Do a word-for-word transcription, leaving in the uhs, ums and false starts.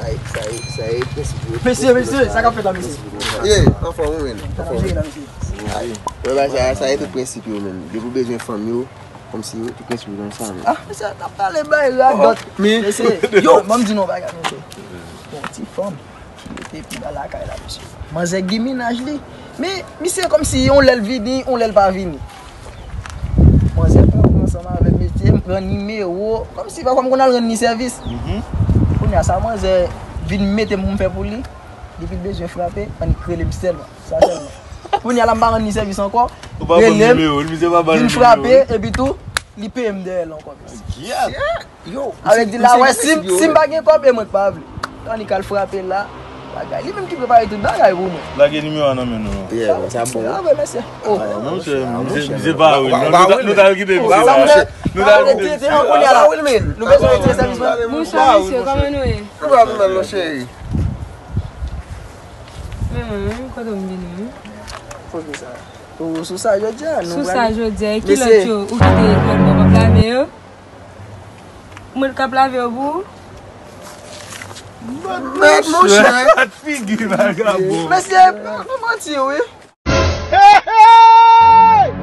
Sa e, sa e, sa e prensip yo. Mesye, mesye, sa k ap fèt la, mesye? Ye, anfòm, wi, men. Anfòm. Sa ap jere la, mesye. Ay, wè, ba, sa, sa e tout prensip yo, men. Depi w bezwen fanm yo, kòmsi tout prensip yo nan sa, men. Ah, mesye, t ap pale bay radòt. Men. Mesye, yo, ban m di nou yon bagay, mesye. Bon, ti fanm ki rete pi ba lakay la, mesye. Manzè gen mennaj li. Men, misye kòmsi yon lè l vini, yon lè l pa vini. Manzè kontre ansanm avè m, mesye, m pran nimewo. Kòmsi pa fò m konn al rann li sèvis. Kounye a sa manzè vin mete m pou m fè pou li. Depi l bezwen frape, annik rele m sèlman. Sa sèlman. Kounye a la m pa rann li sèvis ankò. Ou pa ban l nimewo l, misye pa ban l nimewo l. Vin frape, epi tou, li peye m dèyè l ankò, mesye. Yo, avèk di la, wè, si m, si m pa gen kòb, e mwen k pa vle. Annik al frape la, bagay. Li menm ki prepare tout bagay pou mwen. Lage nimewo a nan men nou. Yeah, sa bon. Ah, wè, mesye. Oh. Ah, monchè, misye, misye pa wi. Nou, nou, nou t al kite misye la. Nou t al kite misye la. Nou bezwen retire sèvis mwen. Monchè, mesye, kòman nou ye? Nou pa mal, non, cheri. Men mwen menm, kote m vini, wi? Kote sa? Ou sou sa jodi a? Sou sa jodi a, e ki lòt yo? Ou kite lòt bò p ap lave yo? Mwen k ap lave yo pou ou? Mèt, monchè. Gad figi vagabon. Mesye, nou manti, wi. Hey, hey!